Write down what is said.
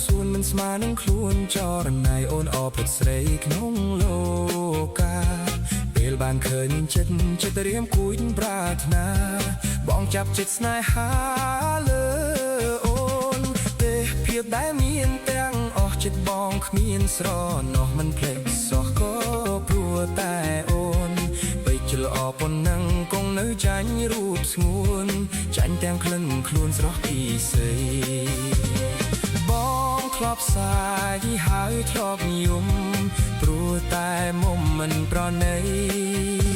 សួនមិនស្មើនឹងខ្លួនចរណៃអូនអភុតស្រីក្នុងលោកាពេលបានឃើញចិត្តចិត្តរៀមគួយប្រាថ្នាបងចាប់ចិត្តស្នេហាលើអូនទេភាពដែលមានទាំងអស់ចិត្តបងគ្មានស្រណោះមិនភ្លេចសោះក៏ព្រោះតែអូន ពេជ្រល្អប៉ុណ្ណឹងគង់នៅចាញ់រូបស្ងួន ចាញ់ទាំងក្លិនខ្លួនស្រស់ពិសីបងធ្លាប់សាយហើយធ្លាប់យំព្រោះតែមុំមិនប្រណី។